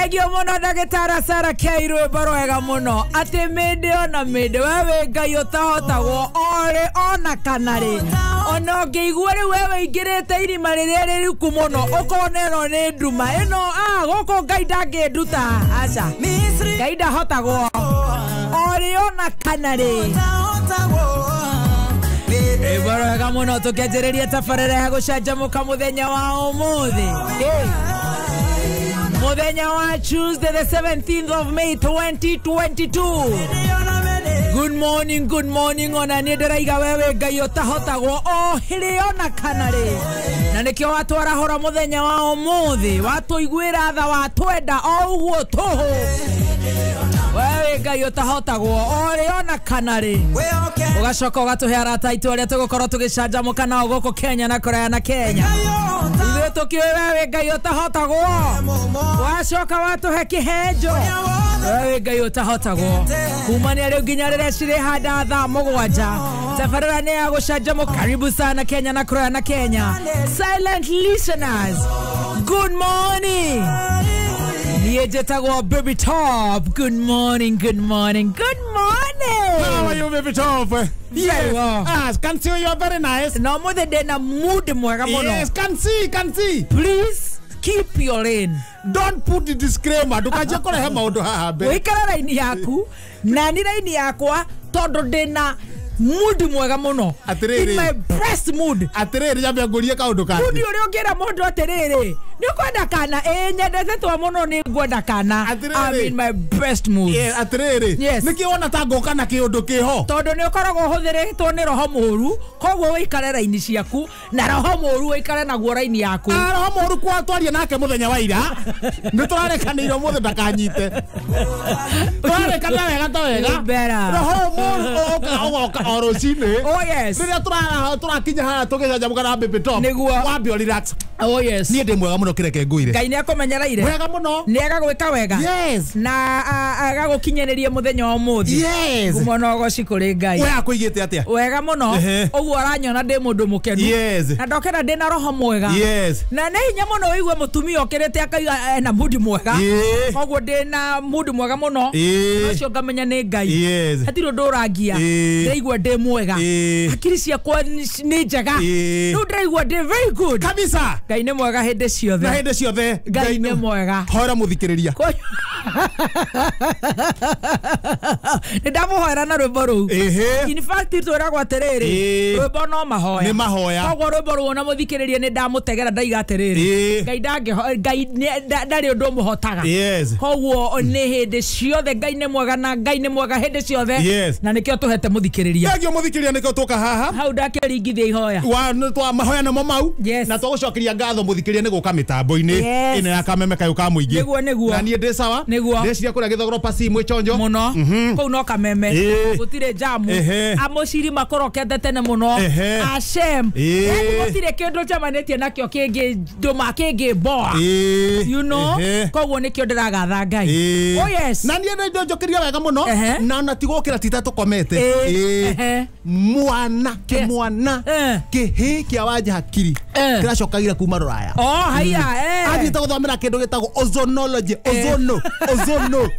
Thank you muno ndagĩtarĩ Sarah K rwĩmbo rwega mũno atĩ mĩndĩ ona mĩndĩ we wĩ Ngai ũtahotagwo orĩ ona kana rĩ ona ũngĩigua rĩu we wĩingĩrĩte irima rĩrĩa rĩriku mũno ũkona ĩno nĩ nduma ĩno gũkũ Ngai ndangĩnduta aca Ngai ndahotagwo orĩ ona kana rĩ rwĩmbo rwega mũno tũkĩanjĩrĩria tabarĩra ya gũcanjamũka mũthenya wa ũmũthĩ. Muthenya wa Tuesday the 17th of May 2022. Good morning, good morning. Ona niĩ ndĩraiga wewe Ngai ũtahotagwo o hĩrĩ ona kana rĩ. Na nĩkĩo watwarahũra mũthenya wa ũmũthĩ, watũiguĩra tha, watwenda o ũguo tũhũ. Wewe Ngai ũtahotagwo o rĩ ona kana rĩ. Ũgacoka ũgatũhe arata aitũ arĩa tũgũkorwo tũgĩcanjamũka nao gũkũ Kenya na kũraya na Kenya. Ithuĩ tũkĩũĩ wewe Ngai ũtahotagwo. Wacoka watũhe kĩhenjo. Wewe Ngai ũtahotagwo. Kumania rĩu nginya rĩrĩa cirĩhanda thaa mũgwanja. Tabarĩra nĩ ya gũcanjamũka. Karibu sana Kenya na kũraya na Kenya. Silent listeners, good morning. Niĩ njĩtagwo Baby Top. Good morning, good morning, good morning. How are you, Baby Top? Yes. Well. Can see you are very nice. No mũthĩ ndĩna mood mwega mũno. Yes, can see, can see. Please keep your lane. Don't put the disclaimer. Ndukanjie kũrehe maũndũ haha mbere. Wĩikare raini yaku na ni raini yakwa tondũ ndĩna mood mwega mũno. Atĩrĩrĩ. In my best mood. Atĩrĩrĩ, nyambe ngũrie kaũndũ kangĩ. Mood ũrĩa ũngĩra mũndũ atĩrĩrĩ, nĩ ũkwenda kana? Ĩĩ nyendete twa mũno nĩ ngwenda kana. Atĩrĩrĩ. I'm in my best mood. Yeah, atĩrĩrĩ. Yes. Nĩkĩ wona ta ngũka na kĩũndũ kĩho? Tondũ nĩ ũkoragwo ũhũthĩrĩtwo nĩ roho mũũru, koguo wĩikare raini ciaku na roho mũũru wĩikare naguo raini yaku. Roho mũũru kwa twaria nake mũthenya wa ira. Nĩ tũrarekanĩire ũmũthĩ ndakanyite. Tũrarekana wega ta wega. You better. Roho mũũru ũgoka o rũcinĩ. Oh yes. Rĩrĩa tũrakinya haha tũgĩcanjamũka na Baby Top. Nĩguo. Wambe ũ relax. Oh yes. Niĩ ndĩ mwega mũno kĩreke ngũire. Ngai nĩ akũmenyereire. Wega mũno. Nĩ agagwĩka wega. Yes. Na agagũkinyanĩria mũthenya wa ũmũthĩ. Yes. Ngumo na ũgoci kũrĩ Ngai. We akũigĩte atĩa? Wega mũno. Ũguo ũranyona ndĩ mũndũ mũkenu. Yes. Na ndokĩra ndĩ na roho mwega. Yes. Na nĩ hinya mũno wĩigue mũtumia ũkĩrĩte akauga ena mood mwega. Koguo ndĩ na mood mwega mũno. Ũcio ngamenya nĩ Ngai. Yes. Hatirĩ ũndũ ũrangia. Ndĩraigua ndĩ mwega. Hakiri ciakwa nĩ njega. Rĩu ndĩraigua ndĩ very good. Kabisa. Ngai nĩ mwega hĩndĩ ciothe. Na hĩndĩ ciothe. Ngai nĩ mwega. Hoera mũthikĩrĩria. Nĩ ndamũhoera na rwĩmbo rũu. In fact twĩragwo atĩrĩrĩ, rwĩmbo no mahoya. Nĩ mahoya. Koguo rwĩmbo rũu ona mũthikĩrĩria nĩ ndamũtegera ndaiga atĩrĩrĩ, Ngai Ngai ndarĩ ũndũ ũmũhotaga. Yes. Koguo nĩ hĩndĩ ciothe Ngai nĩ mwega na Ngai nĩ mwega hĩndĩ ciothe. Yes. Na nĩkĩo tũhete mũthikĩrĩria. Thengiũ mũthikĩrĩria nĩkĩo tũka haha. Hau ndakĩringithia ihoya. Wa mahoya namo mau. Yes. Na tũgũcokeria ngatho mũthikĩrĩria nĩ gũka mĩtambo-inĩ ĩno ya kameme kayũ ka mũingĩ. Nĩguo, nĩguo. Na niĩ ndĩ sawa. Nĩguo. Ndĩciria kũrĩa Gĩthogoro pasi mwĩchonjo. Mũno. Kũu no kameme. Gũtirĩ jamu. Amũciri makorokete tene mũno. Ashem. Gũtirĩ kĩndũ njemanĩtie nakĩo kĩngĩ ndũma kĩngĩ mboa. You know? Koguo nĩkĩo ndĩragatha Ngai. Oh yes. Na niĩ nĩ njokeria wega mũno. Na ona ti gũkĩra tita tũkomete. Mwana kĩmwana kĩhĩ kĩa Wanja Hakiri kĩracokagira kuma Rũraya. Oh haiya. Athiĩte gũthomera kĩndũ gĩtagwo ozonology. Ozono. Ozono.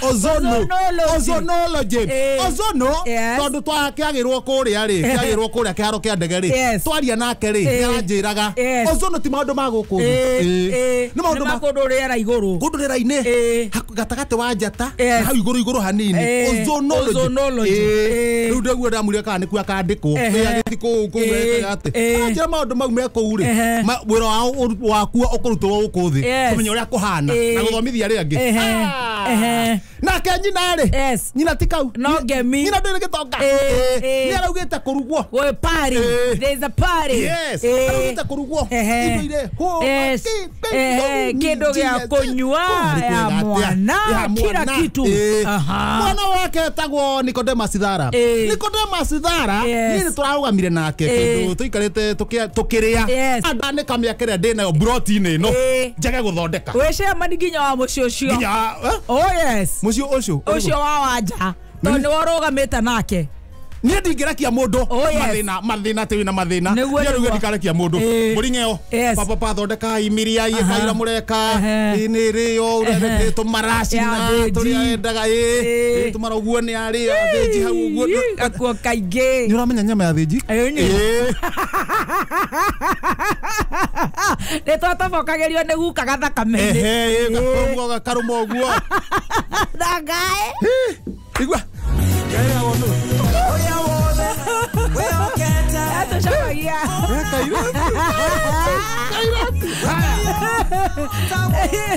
Ozono. Ozonology. Ozono tondũ twakĩagĩrwo kũrĩa rĩ, kĩagĩrwo kũrĩa kĩharo kĩa ndege rĩ, twaria nake rĩ, nĩaranjĩraga ozono ti maũndũ ma gũkũ thĩ. Nĩ maũndũ ma kũndũ rĩera igũrũ. Kũndũ rĩera-inĩ. Gatagatĩ wa njata na hau igũrũ igũrũ hanini. Ozonology. Rĩu ndĩguo ndamũria kana nĩkuo akandĩkwo. Agĩthiĩ kũu kũu atĩ. Anjĩra maũndũ mau me kũu rĩ, wĩra wao wakuo ũkũrutwo gũkũ thĩ. Kũmenya ũrĩa kũhana na gũthomithia arĩa angĩ. Nake nyina rĩ, nyina ti kau. No ngemi. Nyina ndĩrĩ gĩtonga. Nĩ araugĩte kũrugwo. Gwĩ party. There is a party. Yes. Araugĩte kũrugwo. Indo irĩ ho. Kĩndũ gĩa kũnyua ya mwana kila kitu. Mwana wake etagwo Nicodemus Thara. Nicodemus Thara niĩ nĩ tũrarũgamire nake kĩndũ tũikarĩte tũkĩrĩa. Andanĩka mĩaka ĩrĩa ndĩ nayo broti-inĩ ĩno njage gũthondeka. Wĩ chairman nginya wa mũciĩ ũcio. Nginya Oh yes. Mũciĩ ũcio. Ũcio wa Wanja. Tondũ nĩwe ũrũgamĩte nake. Niĩ ndingĩrekia mũndũ mathĩna mathĩna atĩ wĩna mathĩna. Niĩ rĩu ndikarekia mũndũ. Mũring'eo. Papa pa thondeka imiria ikaira mũreka. Nĩ rĩo ũrĩa tũmaracina tũrĩa endaga ĩ tũmara ũguo nĩ arĩ athĩnji hau ũguo. Gakuo kaingĩ. Nĩ ũramenya nyama ya thĩnji? Nĩ twatobokagĩrio nĩ guka gathakame-inĩ. Ehe, gakarũma ũguo. Ndagae. Igua.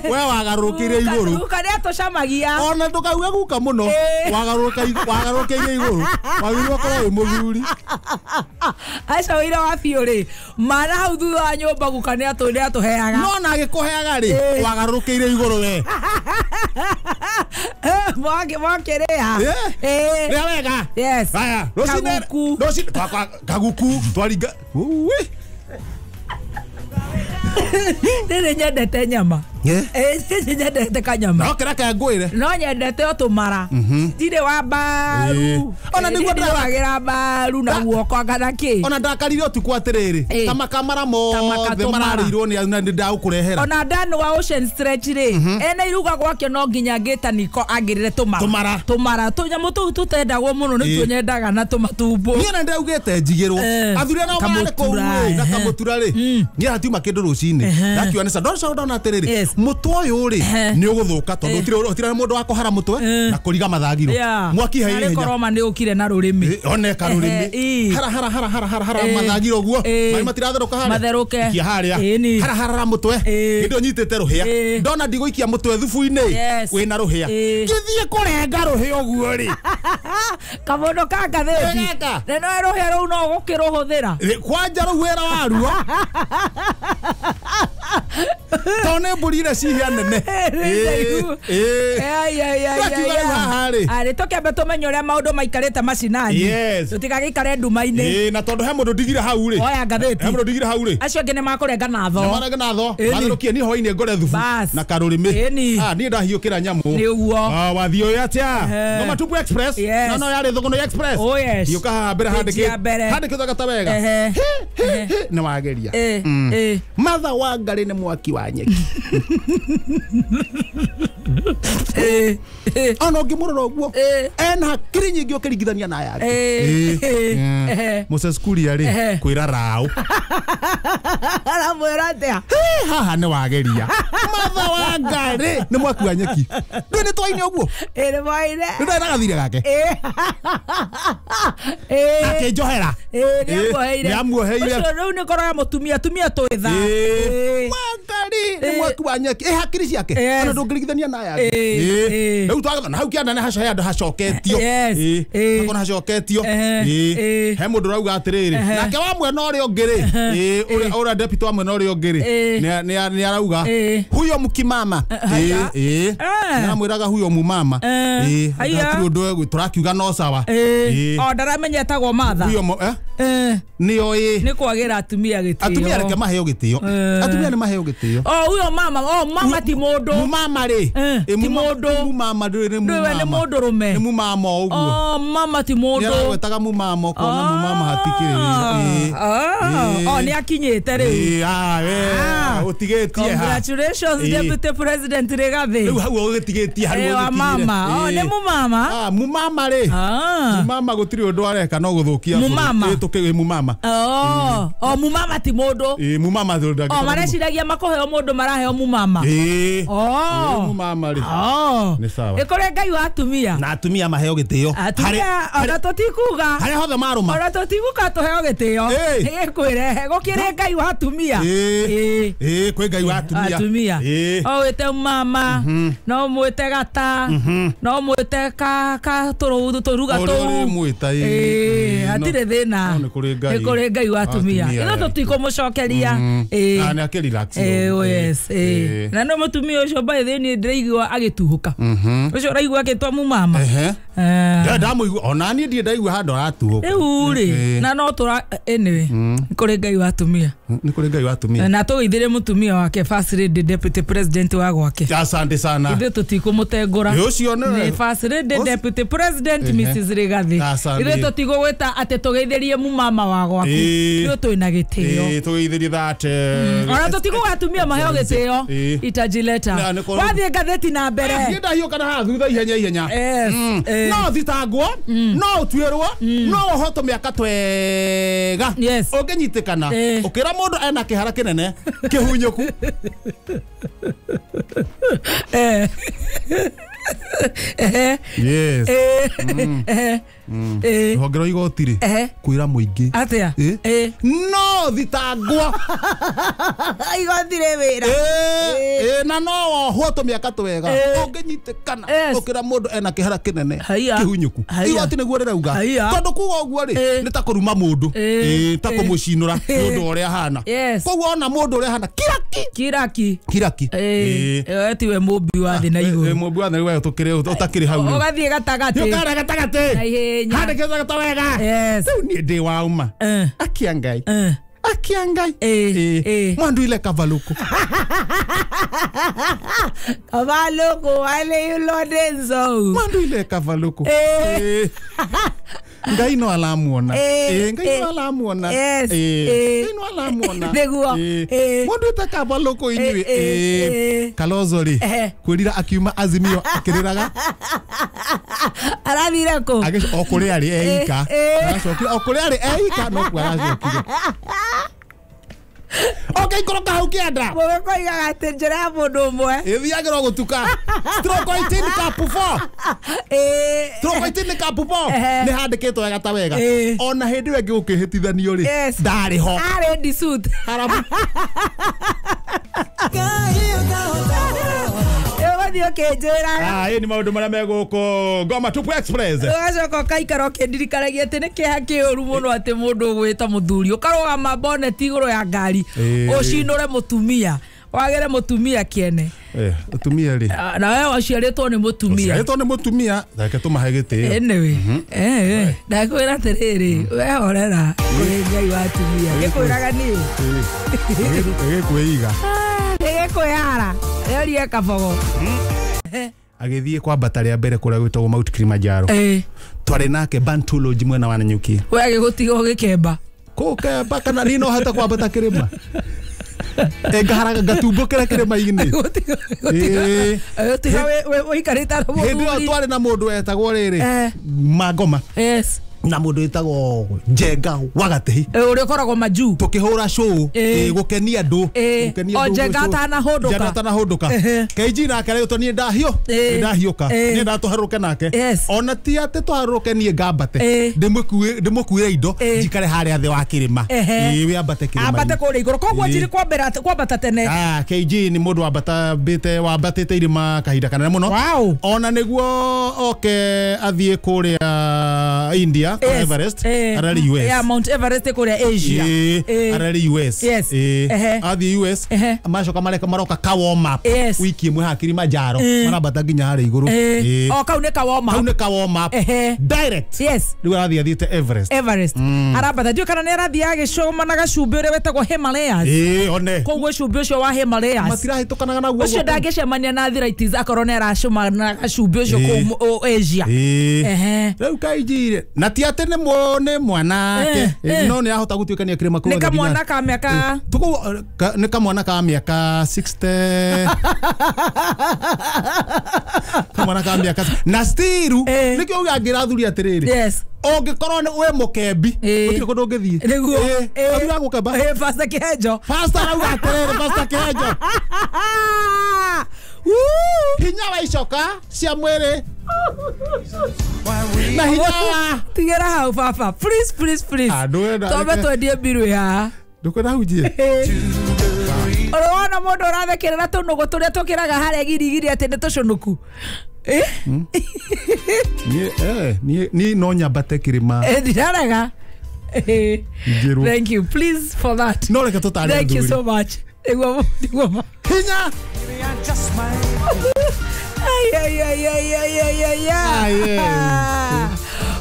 We wagarũrũkĩire igũrũ. Guka nĩ atũcamagia. Ona ndũkauge guka mũno. Wagarũrũkĩire igũrũ. Wagĩrĩirwo gũkorwo wĩ mũthuri. Aca ũira wa biũ rĩ, mana hau thutha wa nyũmba guka nĩ atũheaga. No na agĩkũheaga rĩ, wagarũrũkĩire igũrũ we. Mwakĩrĩa. Rĩa wega. Yes. Haya, rũcinĩ. Rũcinĩ kaguku twaringa. Uwe. Nĩ nyendete nyama. Nĩ nyendete kanyama. No kĩreke ngwĩre. No nyendete o tũmara. Ndirĩ wa mbaru. Ona nĩguo ndĩragĩra mbaru na guoko kana kĩ. Ona ndakarire ũtukũ atĩrĩrĩ. Ta makamara mothe mararĩirwo nĩ na ndagũkũrehera. Ona Dan wa Ocean Stretch rĩ, ena iruga gwake no nginya ngĩta niko angĩrĩre tũmara. Tũmara. Tũnyamũ tũu tũtendagwo mũno nĩ tuonyendaga na tũmatumbo. Niĩ na ndĩraugĩte njigĩrwo. Athuri nao marĩ kũu rĩ, na kamũtura rĩ. Niĩ hatiuma kĩndũ rũcinĩ. Ndakiuga nĩ sa ndona atĩrĩrĩ. Mũtwe ũyũ rĩ nĩ ũgũthũka tondũ gũtirĩ mũndũ wa kũhara mũtwe na kũriga mathagiro. Mwaki hairĩ hinya. Koroma nĩ ũkire na rũrĩmĩ. One ka rũrĩmĩ. Hara hara hara hara hara hara mathagiro ũguo. Maĩ matiratherũka harĩa. Matherũke. Ikia harĩa. Hara hara hara mũtwe. Hĩndĩ ĩyo nyitĩte rũhĩa. Ndona ndigũikia mũtwe thubu-inĩ wĩna rũhĩa. Ngĩthiĩ kũrenga rũhĩa ũguo rĩ. Kamũndũ ka ngathĩti. Na no rũhĩa rũu no ũgũkĩrũhũthĩra. Kwanja rũu wĩra waruo. Tondũ nĩ mbũri iria cihĩa nene. Arĩ tũkĩambe tũmenye ũrĩa maũndũ maikarĩte macinani. Tũtigagĩikare nduma-inĩ. Na tondũ he mũndũ ndigire hau rĩ. Oya ngathĩti. He mũndũ ndigire hau rĩ. Acio angĩ nĩ makũrenga na tho. Nĩ marenga na tho. Matherũkie niĩ hwaĩ-inĩ ngore thubu na karũrĩmĩ. Niĩ ndahiũkĩra nyamũ. Nĩ ũguo. Wathiĩ ũyũ atĩa? No Matupu Express. No no yarĩ Thũgũnũ Express. Hiũka haha mbere handĩkĩtwo gata wega. Nĩ wageria. Martha Wangari nĩ mwaki wa nyeki. Ona ũngĩmũrora ũguo ena hakiri nyingĩ ũkĩringithania na yake. Moses Kuria rĩ kwĩra raũ. Aramwĩra atĩa? Haha nĩ wageria. Martha Wangari nĩ mwaki wa nyeki. Ndũĩ nĩ twaine ũguo? Nĩ mwaine. Nĩ ndarĩ na gathirĩ gake. Akĩnjohera. Nĩ amuoheire. Ũcio rĩu nĩ koroya mũtumia tumia twĩ tha. Wangari nĩ mwaki wa nyeki. Hakiri ciake. Ona ndũngĩringithania na yake. Rĩu twagethana na hau kĩanda nĩ hacohe andũ hacoketio. Hakona hacoketio. He mũndũ ũrauga atĩrĩrĩ. Nake wa mwena ũrĩa ũngĩ rĩ. Ũrĩa deputy wa mwena ũrĩa ũngĩ rĩ. Nĩ arauga huyo mkimama. Nĩaramwĩraga huyo mumama. Hatirĩ ũndũ tũrakiuga no sawa. O ndaramenya etagwo Martha. Huyo nĩoĩ. Nĩ kwagĩra atumia gĩtĩo. Atumia reke maheo gĩtĩo. Atumia nĩ maheo gĩtĩo. O huyo mama, o mama ti mũndũ. Mumama rĩ. Ti mũndũ. Mumama ndũĩ nĩ mumama. Ndũĩ nĩ mũndũ rũme. Nĩ mumama o ũguo. O mama ti mũndũ. Nĩaragwetaga mumama ũkona mumama hatikĩrĩ wĩra. O nĩ akinyĩte rĩu. Ũtigĩtie ha. Congratulations Deputy President Rigathi. Rĩu hau ũgĩtigĩtie hau ũgĩkinyire. Wa mama. O nĩ mumama. Mumama rĩ. Mumama gũtirĩ ũndũ areka no gũthũkia. Mumama. Tũkĩ mumama. O mumama ti mũndũ. Mumama ndangĩkorwo. O mareciragia makũheo mũndũ maraheo mumama. Mumama rĩ. Nĩ sawa. Nĩ kũrĩ Ngai wa atumia. Na atumia maheo gĩtĩo. Atumia ona tũtikuga. Harĩa hothe marũma. Ona tũtikuga tũheo gĩtĩo. Nĩgĩkwĩre gũkĩrĩ Ngai wa atumia. Kwĩ Ngai wa atumia. Atumia. O wĩte mama. No mwĩte gata. No mwĩte ka tũruga tũu. Hatirĩ thĩna. Nĩ kũrĩ Ngai. Nĩ kũrĩ Ngai wa atumia. Ithuĩ tũtikũmũcokeria. Nĩ akĩ relax. Yes. Na no mũtumia ũcio by the way ndĩraigua agĩtuhũka. Ũcio ũraigua akĩtwa mumama. Ndamũigua ona niĩ ndirĩ ndaigua handũ aratuhũka. Rĩu rĩ na no tũra anyway nĩ kũrĩ Ngai wa atumia. Nĩ kũrĩ Ngai wa atumia. Na tũgeithĩre mũtumia wake First Lady Deputy President wa gwake. gwake. Asante sana. Ithuĩ tũtikũmũtengũra. Ũcio nĩ First Lady Deputy President Mrs. Rigathi. Ithuĩ tũtigũgwĩta atĩ tũgeithĩrie mumama wa gwaku. Ithuĩ twĩna gĩtĩo. Tũgeithĩrie that. Ona tũtigũgatumia maheo gĩtĩo. Itajileta. Wathiĩ ngathĩti na mbere. Niĩ ndahiũka na haha thutha ihenya ihenya. No thitangwo, no ũtuĩrwo, no ũhotwo mĩaka twega. Ũngĩnyitĩkana ũkĩra mũndũ ena kĩhara kĩnene kĩhunyũku. Yes. Rũhonge rwa igoti rĩ kwĩra mũingĩ atĩa no thitangwo igoti rĩ wĩra na no wohwo tũmĩaka twega ũngĩnyitĩkana ũkĩra mũndũ ena kĩhara kĩnene kĩhunyũku igoti nĩguo rĩrauga tondũ kuga ũguo rĩ nĩ ta kũruma mũndũ ta kũmũcinũra nĩ ũndũ ũrĩa ahana koguo ona mũndũ ũrĩa ahana kiraki kiraki kiraki we tiwe mũmbi wa thĩ na igũrũ mũmbi wa thĩ na igũrũ ũtakĩrĩ hau ũgathiĩ gatagatĩ ũkara gatagatĩ handĩkĩte ta wega. Yes. Rĩu niĩ ndĩ wauma akia Ngai akia Ngai mwandu ile kavaluku kavaluku wale yulodenzo mwandu ile kavaluku Ngai no alamuona Ngai no alamuona Ngai no alamuona nĩguo mwandu ite kavaluku inyuĩ Kalonzo rĩ kwĩrira akiuma Azimio akĩrĩraga arathire kũ o kũrĩa arĩ eika aracokire o kũrĩa arĩ eika no kuo aracokire ũngĩikũrũka hau kĩanda mũgĩkoigaga atĩ njĩra ya mũndũ ũmwe ĩthiagĩrwo gũtuka stroke 18 cup 4 stroke 18 cup 4 nĩ handĩkĩtwo wega ta wega ona hĩndĩ ĩyo ĩngĩ gũkĩhĩtithanio rĩ ndarĩ ho arĩ ndisuit haramu ũgathiĩ ũkĩnjĩraga ĩĩ nĩ maũndũ marĩa me gũkũ Ngoma Tupu Express ũgacoka ũgaikara ũkĩndirikanagia atĩ nĩ kĩeha kĩũru mũno atĩ mũndũ ũgwĩta mũthuri ũkarũgama boneti igũrũ ya ngari ũcinũre mũtumia wagĩre mũtumia kĩene mũtumia rĩ na we waciarĩtwo nĩ mũtumia waciarĩtwo nĩ mũtumia reke tũmahe gĩtĩo anyway ndakwĩra atĩrĩrĩ we horera kũrĩ Ngai wa atumia ngĩkwĩraga niĩ ĩgĩkwĩiga ĩgĩkwĩara ĩorie kabogo agĩthiĩ kwambata rĩa mbere kũrĩa gwĩtagwo Mount Kilimanjaro twarĩ nake Bantology mwena wa Nanyuki we agĩgũtiga ũgĩkemba kũkemba kana niĩ no hote kwambata kĩrĩma ngaharaga ngatumbũkĩra kĩrĩma-inĩ ũtiga ũikarĩte na hĩndĩ ĩyo mũthuri twarĩ na mũndũ wetagwo rĩrĩ Mangoma yes na mũndũ wĩtagwo Njenga wa Gatĩhi ũrĩa ũkoragwo majuu tũkĩhũra show gũkenia andũ o Njenga atanahũndũka Njenga atanahũndũka KG nake rĩu niĩ ndahiũka niĩ ndatũharũrũke nake ona ti atĩ tũharũrũke niĩ ngambate ndĩmũkuĩre indo njikare harĩa thĩ wa kĩrĩma we ambate kĩrĩma ambate kũrĩa igũrũ koguo njiri kwambata tene KG nĩ mũndũ wambatĩte irĩma kahinda kanene mũno ona nĩguo oke athiĩ kũrĩa India Everest arari US yeah Mount Everest kũrĩa Asia arari US athi US macoka mareka maroka ka warm up wiki ĩmwe haha Kilimanjaro marambata nginya harĩa igũrũ o kau nĩ ka warm up kau nĩ ka warm up direct yes rĩu arathiĩ athiĩte Everest arambata ndiũĩ kana nĩ arathiĩ agĩcũma na gacumbĩ ũrĩa wĩtagwo Himalayas one koguo cumbĩ ũcio wa Himalayas matirahĩtũkanaga naguo ũcio ndangĩcemania na arthritis akorwo nĩ aracũma na gacumbĩ ũcio kũu Asia rĩu kainjire na ti atĩ nĩ mwanake no nĩ ahota gũtuĩkania kĩrĩma kũu nĩ kamwana ka mĩaka nĩ kamwana ka mĩaka 60 kamwana ka mĩaka na stiru nĩkĩo uga ngĩra athuri atĩrĩrĩ ũngĩkorwo wĩ mũkembi gũtirĩ kũndũ ũngĩthiĩ nĩguo athuri agũkemba Pastor Kĩhenjo Pastor arauga atĩrĩrĩ Pastor Kĩhenjo hinya wa icoka cia mwĩrĩ na hinya wa tigĩra hau baba please please please twambe twendie mbirũ haha ndũkwenda hunjie ũrĩ wona mũndũ ũrathekerera tũnũgũ tũrĩa tũkĩraga harĩa girigiri atĩ nĩ tũcũnũku niĩ no nyambate kĩrĩma ndirarega thank you please for that no reke tũtare thank you so much nĩguo hinya Ay, ay, ay, ay, ay, ay, ay.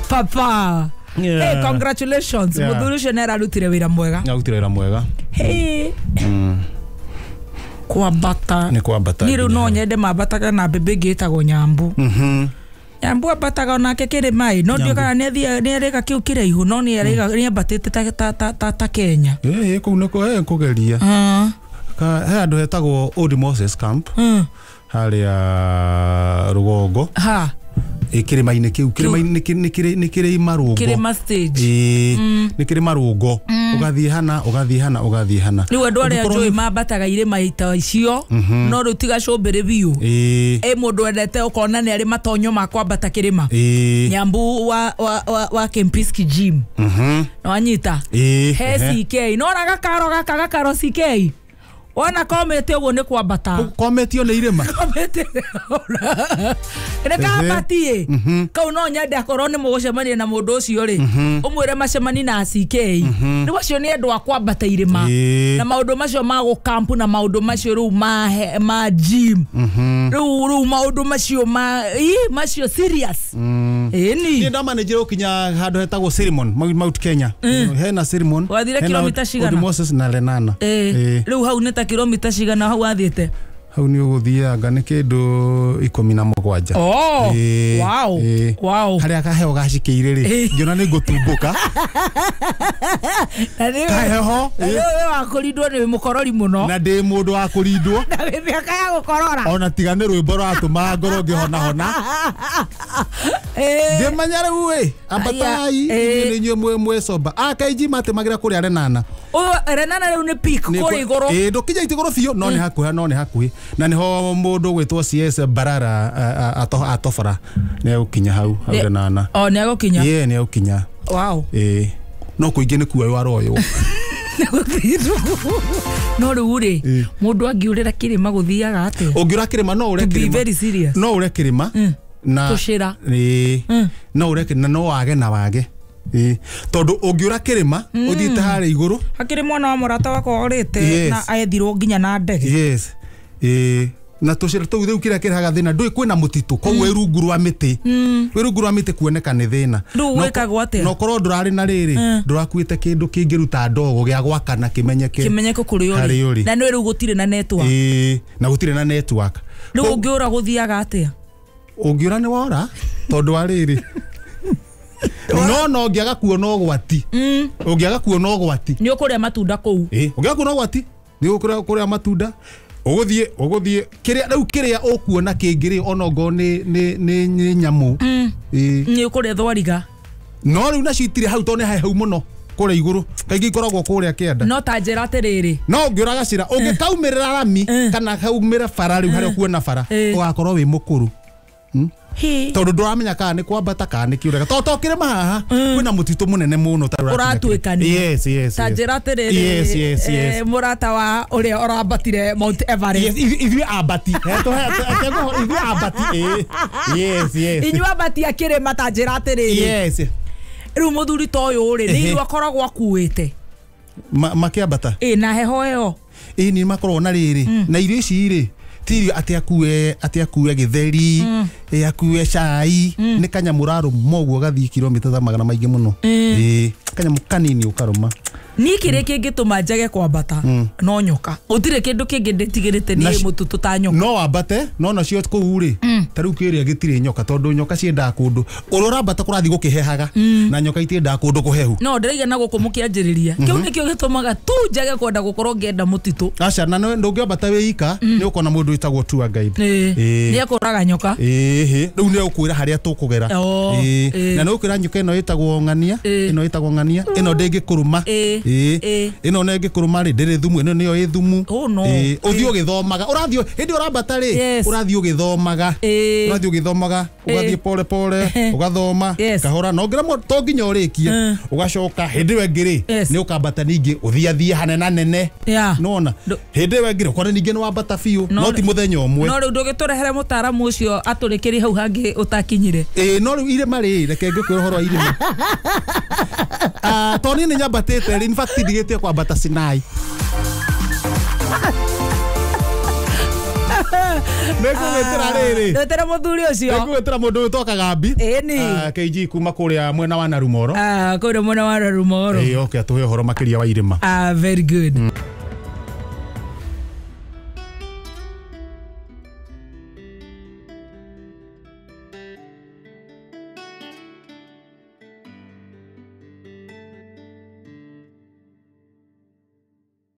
Papa. Hey, congratulations. Mũthuri ũcio nĩ ararutire wĩra mwega. Ararutire wĩra mwega. Hey. Kwambata. Nĩ kwambata. Niĩ rĩu no nyende mambataga na mbembe ĩngĩ ĩtagwo Nyambu. Nyambu ambataga onake kĩrĩma ĩ, no ndiũĩ kana nĩ arĩga kĩu kĩraihu, no nĩ arĩga nĩ ambatĩte ta Kenya. Ĩĩ kũu nĩkuo kũgeria. He handũ hetagwo Old Moses Camp. Harĩa rũgongo. Ha. Kĩrĩma-inĩ kĩu, kĩrĩma-inĩ nĩ kĩrĩ marũngo. Kĩrĩma stage. Nĩ kĩrĩ marũngo. Ũgathiĩ hana, ũgathiĩ hana, ũgathiĩ hana. Rĩu andũ arĩa njũĩ mambataga irĩma ita icio, no rĩu tiga cũmbĩrĩ biũ. Ĩ mũndũ endete ũkona nĩ arĩ matonyo ma kwambata kĩrĩma. Nyambu wa Kempinski Gym. Nĩwanyita? He CK. Nĩwona gakaro gaka gakaro CK? Wona komete ũguo nĩ kwambata. Kometio nĩ irĩma. Komete. Nĩ kambatie. Kau no nyende akorwo nĩ mũgũcemania na mũndũ ũcio rĩ, ũmwĩre macemani na CK. Rĩu acio nĩ andũ a kwambata irĩma. Na maũndũ macio ma gũkampu na maũndũ macio rĩu ma gym. Rĩu maũndũ macio ma macio serious. Ĩni. Niĩ ndamanĩnjire gũkinya handũ hetagwo Cirimon, Mount Kenya. Hena Cirimon. Wathire kilomita cigana? Moses na Lenana. Rĩu hau nĩ ta kilomita cigana hau wathiĩte? Hau nĩ ũgũthianga nĩ kĩndũ 17. Oh, wow. Wow. Harĩa kaheho gacikĩire rĩ, ngĩona nĩ ngũtumbũka. Kaheho. Na nĩ wa kũrindwo nĩ mũkorori mũno. Na ndĩ mũndũ wa kũrindwo. Na wĩ mĩaka ya gũkorora. Ona tiga nĩ rwĩmbo rwatũmaga ngorwo ngĩhonahona. Ndĩmenya rĩu ĩ, ambatai inyuĩ nĩ inyuĩ mwĩcomba. AKG matemagira kũrĩa Renana. Renana rĩu nĩ peak kũrĩa igũrũ. Ndũkinya igũrũ biũ, no nĩ hakuhĩ, no nĩ hakuhĩ. Na nĩho mũndũ gwĩtwo CS Barara atobora nĩ egũkinya hau Renana. O nĩ egũkinya. Ĩĩ nĩ egũkinya. Wow. Ĩĩ. No kũingĩ nĩ kuoywo aroywo. No rĩu rĩ, mũndũ angĩũrĩra kĩrĩma gũthiaga atĩa? Ũngĩũra kĩrĩma no ũre kĩrĩma. To be very serious. No ũre kĩrĩma. Na tũcĩra. Ĩĩ. No ũre kĩrĩma no wage na wage. Tondũ ũngĩũra kĩrĩma ũthiĩte harĩa igũrũ. Hakĩrĩ mwana wa mũrata wakwa ũrĩte na ethirwo nginya na ndege. Yes. Na tũcĩra tũu rĩu kĩrĩa kĩrehaga thĩna ndũĩ kwĩna mũtitũ koguo wĩ rungu rwa mĩtĩ. Wĩ rungu rwa mĩtĩ kuoneka nĩ thĩna. Rĩu wĩkagwo atĩa? Na ũkorwo ndũrarĩ na rĩrĩ, ndũrakuĩte kĩndũ kĩngĩruta ndogo gĩa gwakana kĩmenyeke. Kĩmenyeke kũrĩa ũrĩ. Na nĩ rĩu gũtirĩ na network. Na gũtirĩ na network. Rĩu ũngĩũra gũthiaga atĩa? Ũngĩũra nĩ wora tondũ wa rĩrĩ. No ũngĩaga kuona ũgwati. Ũngĩaga kuona ũgwati. Nĩ ũkũrĩa matunda kũu. Ũngĩaga kuona ũgwati nĩ ũkũrĩa matunda. Ũgũthiĩ kĩrĩa rĩu kĩrĩa ũkuona kĩngĩ rĩ ona ongorwo nĩ nyamũ. Nĩ ũkũrĩa thwariga. No rĩu nacio itirĩ hau tondũ nĩ hahau mũno kũrĩa igũrũ. Kaingĩ ikoragwo kũrĩa kĩanda. No ta njĩra atĩrĩrĩ. No ũngĩũra gacĩra ũngĩkaumĩrĩra rami kana kaumĩre bara rĩu harĩa ũkuona bara ũgakorwo wĩ mũkũrũ. Tondũ ndũramenya kana nĩ kwambata kana nĩ kĩũraga. Tondũ to kĩrĩma haha kwĩna mũtitũ mũnene mũno ta ũratuĩkania. Yes, yes. Ta njĩra atĩrĩrĩ. Yes, yes, yes. Mũrata wa ũrĩa ũrambatire Mount Everest. Yes, ithuĩ ambati. Ithuĩ ambati. Yes, yes. Inyuĩ ambati a kĩrĩma ta njĩra atĩrĩrĩ. Yes. Rĩu mũthuri ta ũyũ rĩ, nĩ irio akoragwo akuĩte. Makĩambata. Na heho ĩyo. Nĩ makoragwo na rĩrĩ. Na irio ici rĩ, ti irio atĩ akue gĩtheri, akue cai, nĩ kanyamũ ũrarũma ũguo gathiĩ kilomita ta magana maingĩ mũno. Kanyamũ kanini ũkarũma. Niĩ kĩrĩa kĩngĩtũma njage kwambata no nyoka. Gũtirĩ kĩndũ kĩngĩ ndĩtigĩrĩte nĩ mũtitũ ta nyoka. No wambate, no nacio kũu rĩ, ta rĩu kĩrĩa gĩtirĩ nyoka tondũ nyoka ciendaga kũndũ. Ũrĩa ũrambata kũrathiĩ gũkĩhehaga na nyoka itiendaga kũndũ kũhehu. No ndĩraiga na gũkũ mũkĩanjĩrĩria. Kĩu nĩkĩo gĩtũmaga tu njage kwenda gũkorwo ngĩenda mũtitũ. Aca, na ndũngĩambata wĩ ika, nĩ ũkona mũndũ wĩtagwo tour guide. Nĩ ekũraga nyoka. Rĩu nĩ egũkwĩra harĩa tũkũgera. Na nĩ egũkwĩra nyoka ĩno ĩtagwo ng'ania, ĩno ĩtagwo ng'ania, ĩno ndĩngĩkũrũma. Ĩno nĩ ĩngĩkũrũma rĩ, ndĩrĩ thumu, ĩno nĩyo ĩ thumu. Ũthiĩ ũgĩthomaga. Ũrathiĩ hĩndĩ ũrambata rĩ, ũrathiĩ ũgĩthomaga. Ũrathiĩ ũgĩthomaga, ũgathiĩ pole pole, ũgathoma, kahora. Na ũngĩremwo to nginya ũrĩkie, ũgacoka hĩndĩ ĩyo ĩngĩ rĩ, nĩ ũkambata ningĩ ũthiathie hanenanene. Nĩwona? Hĩndĩ ĩyo ĩngĩ rĩ, ũkore ningĩ nĩ wambata biũ, no ti mũthenya ũmwe. No rĩu ndũgĩtũrehere mũtaaramu ũcio atũrĩkĩrie hau hangĩ ũtakinyire. No rĩu irĩma rĩ, reke ngĩkwĩre ũhoro wa irĩma. Tondũ niĩ nĩ nyambatĩte rĩ, in fact ndigĩtie kwambata Sinai. Nĩngũgwĩtĩra rĩrĩ. Ndwĩtĩra mũthuri ũcio. Nĩngũgwĩtĩra mũndũ wĩtwo Kagambi. KG kuma kũrĩa mwena wa Narumoro. Kũrĩa mwena wa Narumoro. Okay, atũhe ũhoro makĩria wa irĩma. Very good.